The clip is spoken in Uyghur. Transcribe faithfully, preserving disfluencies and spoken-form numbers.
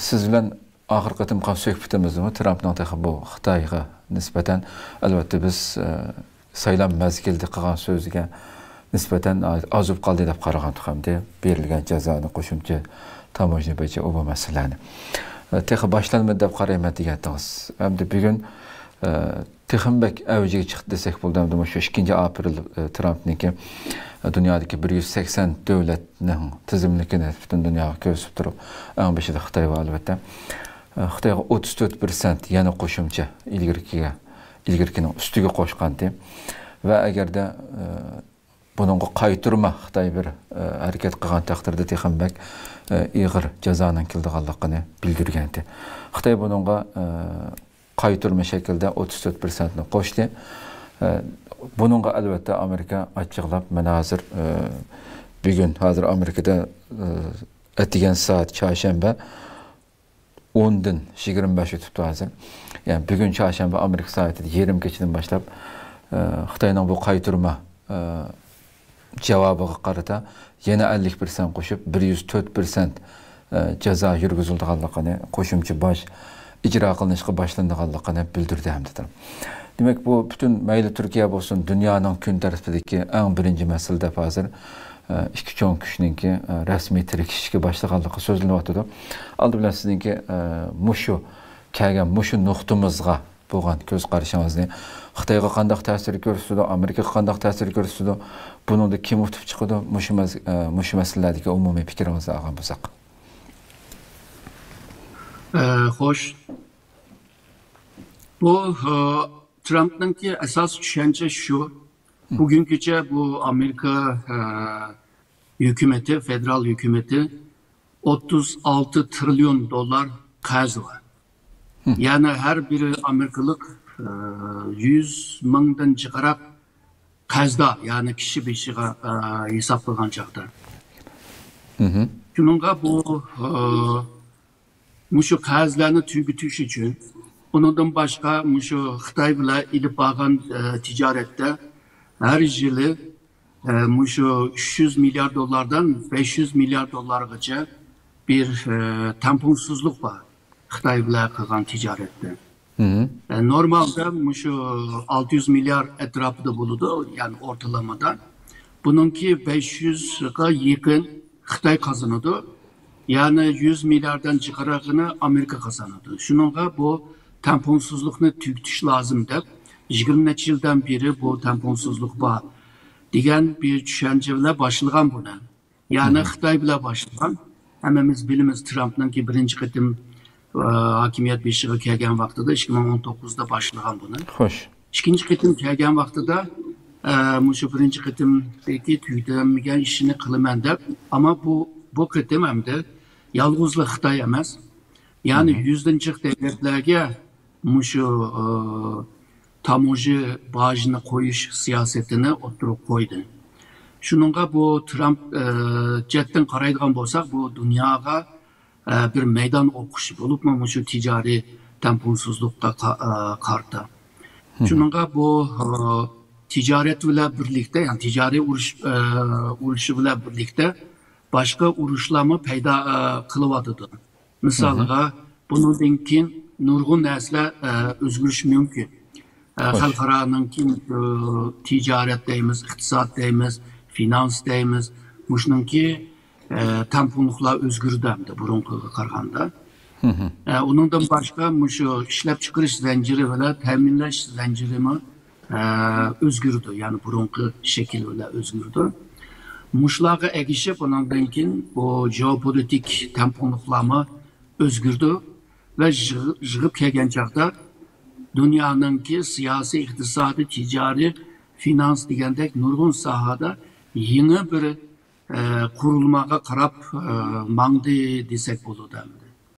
سىز بىلەن ئاخىرقى قېتىمقى سۆھبىتىمىزدىمۇ ترامپنىڭ تېخى بۇ خىتايغا نىسبەتەن، ئەلۋەتتە، بىز، ئە، سايلام مەزگىلىدە قىلغان سۆزىگە نىسبەتەن ئازىپ قالدى دەپ قارىغانتۇق، ئەمدى بېرىلگەن جازانى، قوشۇمچە تاموژنا بويىچە ئۇ بۇ مەسىلىلەرنى، ئە، تېخى باشلانمىدى دەپ قارايمەن دېگەنتىڭىز. ئەمدى بۈگۈن، ئە، تېخىمۇ بەك ئەۋجىگە چىقتى دېسەك بولىدۇ. ئەمدى مۇشۇ ئىككىنچى ئاپرېل، ئە، ترامپنىڭكى، ئە، دۇنيادىكى بىر يۈز سەكسەن دۆلەتنىڭ تىزىملىكىنى پۈتۈن دۇنياغا كۆرسىتىپ تۇرۇپ، ئەڭ بېشىدا خىتاي بار، ئەلۋەتتە. ئە، خىتايغا ئوتتۇز تۆت پىرسەنت يەنە قوشۇمچە ئىلگىرىكىگە، ئىلگىرىكىنىڭ ئۈستىگە قوشقانتى. ۋە ئەگەردە، ئە، بۇنىڭغا قايتۇرما خىتاي بىر، ئە، ھەرىكەت قىلغان تەقدىردە تېخىمۇ بەك، ئە، ئېغىر جازانىڭ كېلىدىغانلىقىنى بىلدۈرگەنتى. خىتاي بۇنىڭغا، ئە، قايتۇرما شەكىلدە ئوتتۇز تۆت پىرسەنتنى قوشتى. ئە، بۇنىڭغا ئەلۋەتتە ئامېرىكا ئاچچىقلاپ، مانا ھازىر، ئە، بۈگۈن ھازىر ئامېرىكىدا، ئە، ئەتىگەن سائەت چارشەنبە، ئوندىن يىگىرمە بەش ئۆتۈپتۇ ھازىر. يەنى بۈگۈن چارشەنبە ئامېرىكا سائىتىدە يېرىم كېچىدىن باشلاپ، ئە، خىتاينىڭ بۇ قايتۇرما، ئە، جاۋابىغا قارىتا يەنە ئەللىك پىرسەنت قوشۇپ، بىر يۈز تۆت پىرسەنت، ئە، جازا يۈرگۈزۈلىدىغانلىقىنى، قوشۇمچە باج ئىجرا قىلىنىشقا باشلىنىدىغانلىقىنى بىلدۈردى ھەمدە. دېمەك، بۇ پۈتۈن مەيلى تۈركىيە بولسۇن، دۇنيانىڭ كۈن تەرتىپىدىكى ئەڭ بىرىنچى مەسىلە دەپ ھازىر، ئە، ئىككى چوڭ كۈچنىڭكى، ئە، رەسمىي تىركىشىشكە باشلىغانلىقى سۆزلىنىۋاتىدۇ. ئالدى بىلەن سىزنىڭكى، ئە، مۇشۇ كەلگەن مۇشۇ نۇقتىمىزغا بولغان كۆز قارىشىڭىزنى، خىتايغا قانداق تەسىر كۆرسىتىدۇ، ئامېرىكىغا قانداق تەسىر كۆرسىتىدۇ، بۇنىڭدا كىم ئۇتۇپ چىقىدۇ، مۇشۇ مەز-، ئە، مۇشۇ مەسىلىلەردىكى ئومۇمىي پىكرىڭىزنى ئالغان بولساق. ئە، خوش. بۇ، ئە، ترامپنىڭكى ئاساسىي چۈشەنچە شۇ. بۈگۈنگىچە بۇ ئامېرىكا، ئە، ھۆكۈمىتى، فېدېرال ھۆكۈمىتى ئوتتۇز ئالتە تىرىليون دوللار قەرزى بار. يەنى ھەر بىر ئامېرىكىلىق، ئە، يۈز مىڭدىن جىقراق قەرزدار، يەنى كىشى بېشىغا، ئە، ھېسابلىغان چاغدا. شۇنىڭغا بۇ، ئە، مۇشۇ قەرزلەرنى تۈگىتىش ئۈچۈن، ئۇنىڭدىن باشقا مۇشۇ خىتاي بىلەن ئېلىپ بارغان، ئە، تىجارەتتە ھەر يىلى، ئە، مۇشۇ ئۈچ يۈز مىليارد دوللاردىن بەش يۈز مىليارد دوللارغىچە بىر، ئە، تەڭپۇڭسىزلىق بار خىتاي بىلەن قىلغان تىجارەتتە. ئە، نورمالدا مۇشۇ ئالتە يۈز مىليارد ئەتراپىدا بولىدۇ، يەنى ئورتىلامىدا. بۇنىڭكى بەش يۈزگە يېقىن خىتاي قازىنىدۇ. يەنى يۈز مىلياردتىن جىقراقىنى ئامېرىكا قازىنىدۇ. شۇنىڭغا بۇ تەڭپۇڭسىزلىقنى تۈگىتىش لازىم دەپ، يىگىرمە نەچچە يىلدىن بېرى بۇ تەڭپۇڭسىزلىق بار دېگەن بىر چۈشەنچە بىلەن باشلىغان بۇنى. يەنى خىتاي بىلەن باشلىغان. ھەممىمىز بىلىمىز، ترامپنىڭكى بىرىنچى قېتىم، ئە، ھاكىمىيەت بېشىغا كەلگەن ۋاقتىدا ئىككى مىڭ ئون توققۇزدا باشلىغان بۇنى. خوش. ئىككىنچى قېتىم كەلگەن ۋاقتىدا، ئە، مۇشۇ بىرىنچى قېتىمدىكى تۈگىتەلمىگەن ئىشىنى قىلىمەن دەپ، ئەمما بۇ، بۇ قېتىم ئەمدى يالغۇزلا خىتاي ئەمەس، يەنى يۈزدىن جىق دۆلەتلەرگە مۇشۇ، ئە، تاموژنا باجىنى قويۇش سىياسىتىنى ئوتتۇرىغا قويدى. شۇنىڭغا بۇ ترامپ، ئە، جەھەتتىن قارايدىغان بولساق، بۇ دۇنياغا، ئە، بىر مەيدان ئوقۇش بولۇپمۇ مۇشۇ تىجارىي تەڭپۇڭسىزلىققا قا-، ئە، قارىتا. شۇنىڭغا بۇ، ئە، تىجارەت بىلەن بىرلىكتە، يەنى تىجارىي ئۇرۇش، ئە، ئۇرۇشى بىلەن بىرلىكتە باشقا ئۇرۇشلارمۇ پەيدا، ئە، قىلىۋاتىدۇ. مىسالىغا، بۇنىڭدىن كېيىن نۇرغۇن نەرسىلەر، ئە، ئۆزگىرىشى مۇمكىن. ئە، خەلقئارانىڭكى، ئە، تىجارەت دەيمىز، ئىقتىساد دەيمىز، فىنانس دەيمىز، مۇشۇنىڭكى، ئە، تەڭپۇڭلۇقلار ئۆزگىرىدۇ ئەمدى بۇرۇنقىغا قارىغاندا. ئە، ئۇنىڭدىن باشقا مۇشۇ ئىشلەپچىقىرىش زەنجىرى بىلەن تەمىنلەش زەنجىرىمۇ، ئە، ئۆزگىرىدۇ، يەنى بۇرۇنقى شەكىل بىلەن ئۆزگىرىدۇ. مۇشۇلارغا ئەگىشىپ، ئۇنىڭدىن كېيىن بۇ جېئوپولىتىك تەڭپۇڭلۇقلارمۇ ئۆزگىرىدۇ ۋە يىغ-، يىغىپ كەلگەن چاغدا دۇنيانىڭكى سىياسىي، ئىقتىسادىي، تىجارىي، فىنانس دېگەندەك نۇرغۇن ساھەدە يېڭى بىر، ئە، قۇرۇلمىغا قاراپ، ئە، ماڭدى دېسەك بولىدۇ.